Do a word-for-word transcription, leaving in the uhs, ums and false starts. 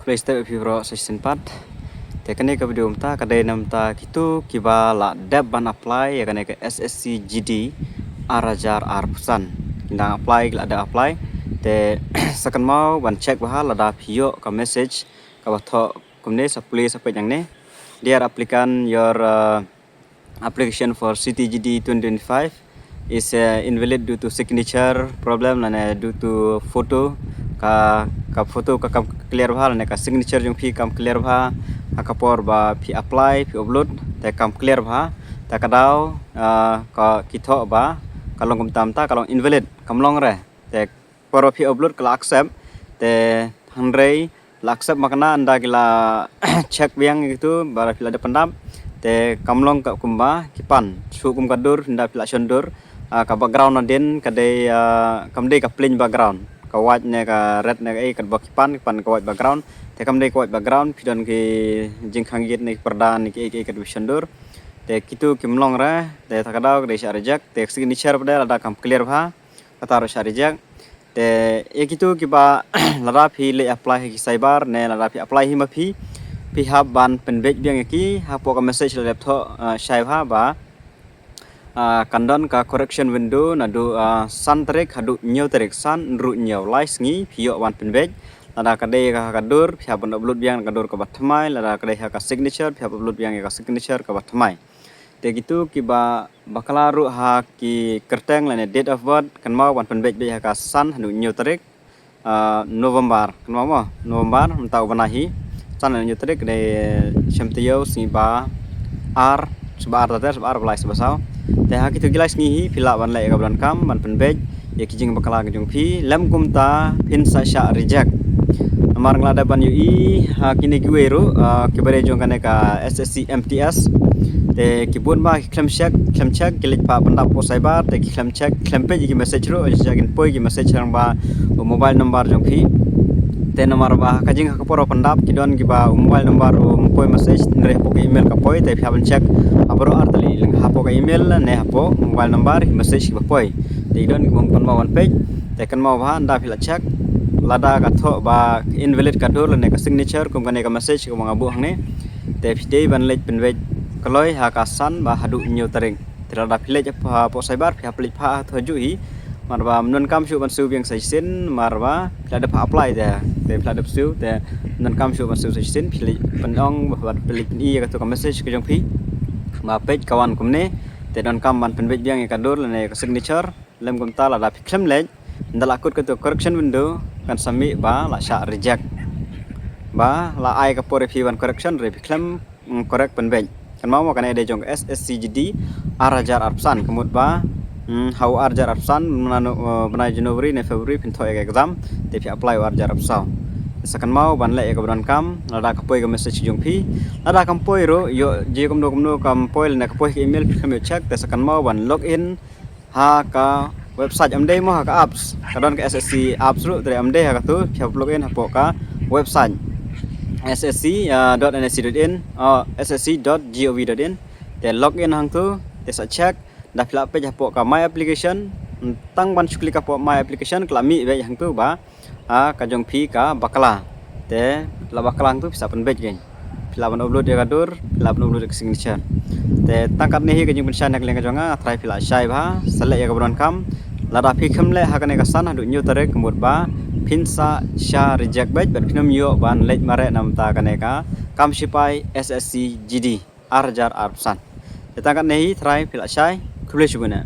Khublei step ïa phi baroh sa shisien pat. Te kane ka video mynta ka dei namar kito kiba la dep ban apply ïa kane ka S S C G D ar hajar arphew san. Ki dang apply, ki la dep apply. Te sa kynmaw ban check bha lada phi ïoh ka message kaba thoh kumne, sa pule sa peit hangne. Dear applicant, your uh, application for C T G D twenty twenty-five is uh, invalid due to signature problem lane due to photo, ka, ka photo ka kam clear bha lane ka signature jong phi kam clear bha ha ka por ba phi apply, phi upload, te kam clear bha. Te ka daw uh, ka, ki thoh ba ka long kumta, ka long invalid, kam long re. Te por ba phi upload ka la accept, te hynrei la accept ma kane, ynda ki la check biang ïa kito ba phi la dep pyndap, te kam long ka kumba ki pan. Shu kum ka dur ynda phi la shon dur, ah, ka background hadien ka dei, ah, kam dei ka plain background, ka white ne ka red ne ka ei, ka ba ki pan, ki pan ka white background. Te kam dei ka white background, phi don ki jingkhang ïit ne ki parda ne ki ei ki ei ka dei shon dur. Te kito kim long re, te ta ka daw ka dei shah reject. Te signature pat de lada kam clear bha, kata ruh shah reject. Te ïa kito kiba lada phi leit apply ha ki cyber ne lada phi apply hi ma phi, phi hap ban pynbeit biang ïa ki hapoh ka message la dep thoh, ah, shai bha ba, ah, kan don ka correction window naduh, ah, san tarik haduh hynñiew tarik, san, hynriew, hynñiew, lai sngi phi ïoh ban pynbeit. Lada ka dei ka, ka dur phi hap ban upload biang ka dur kaba thymmai, lada ka dei ha ka signature phi hap upload biang ïa ka signature kaba thymmai. Te kito kiba bakla ruh ha ki kyrteng lane date of birth, kynmaw ban pynbeit beit ha ka san haduh hynñiew tarik, ah, November, kynmaw mo, November, mynta u bnai hi, san haduh hynñiew tarik, dei shem taïew, sngi ba ar, shu ba ar ta ter, shu ba ar ba lai, shu ba saw. Te ha kito ki lai sngi hi phi lah ban leh ïa kaba donkam ban pynbeit ïa ki jingbakla ki jong phi, lym kumta phin sa shah reject. Namar nga la dep ban ïohi ha kine kiwei ruh, ah, kiba dei jong kane ka S S C M T S. Te ki bun ba ki khlem check, khlem check, ki leit pat pyndap hapoh cyber, te ki khlem check, khlem peit ïa ki message ruh, ïa kin poi ki message lyngba u mobile number jong phi. Te namar ba ka jing ha ka por pyndap ki don kiba u mobile number um poi message, hynrei hapoh ka email ka poi, te phi hap ban check ha baroh ar tylli, lane hapoh ka email ne hapoh mobile number ki message kiba poi. Te ki don kiba ym kynmaw ban peit, te kynmaw bha ynda phi la check, lada ka thoh ba invalid ka dur lane ka signature kum kane ka message kaba nga buh hangne, te phi dei ban leit pynbeit kloi ha ka san bad haduh hynñiew tarik. Te lada phi leit hapoh cyber phi hap leit pat ha thoh juh hi. Namar ba ym donkam shuh ban siew biang sa shisien, namar ba phi la dep apply te, te phi la dep siew, te ym donkam shuh ban siew sa shisien, phi leit pynong bad phi leit pyni ïa kato ka message ka jong phi. Ba peit ka wan kumne, te donkam ban pynbeit biang ïa ka dur lane ka signature. Lym kumta lada phi khlem leit, ynda la kut kato correction window kan sa mih ba la shah reject. Ba la ai ka por ïa phi ban correction, hynrei phi khlem, mm, correct pynbeit. Kynmaw mo kane dei jong S S C G D ar hajar arphew san, ka mut ba, mm, ha u ar hajar arphew san, bnai no-, eh, bnai January ne February phin thoh ïa ka exam, te phi apply u ar hajar arphew saw. Sa kynmaw ban leh ïa kaba donkam, lada ka poi ka message jong phi, lada kam poi ruh, ïoh jia kumno kumno kam poi lane ka poi ka email phi khlem ïoh check, te sa kynmaw ban log in ha ka website, ym dei mo ha ka apps. Ka don ka S S C apps ruh, te ym dei ha kato, phi hap log in hapoh ka website S S C, ah, dot N I C dot in, ah, S S C dot gov dot in. Te log in hangto, te sa check, da phi la peit hapoh ka My Application, tang ban shu click hapoh My Application, ka la mih beit hangto ba, ah, ka jong phi ka bakla. Te la bakla hangto phi sa pynbeit kein. Phi lah ban upload ïa ka dur, phi lah ban upload ïa ka signature. Te tang katne hi ka jingpynshai na ka liang ka jong nga, trai phi lah shai bha, sa leh ïa kaba donkam. Lada phi khlem leh ha kane ka san haduh hynñiew tarik ka mut ba phin sa shah reject beit, bad phin ym ïoh ban leit mareh na bynta kane ka kam shipai S S C G D ar hajar arphew san. Te tang katne hi, trai phi lah shai, khublei shibun eh.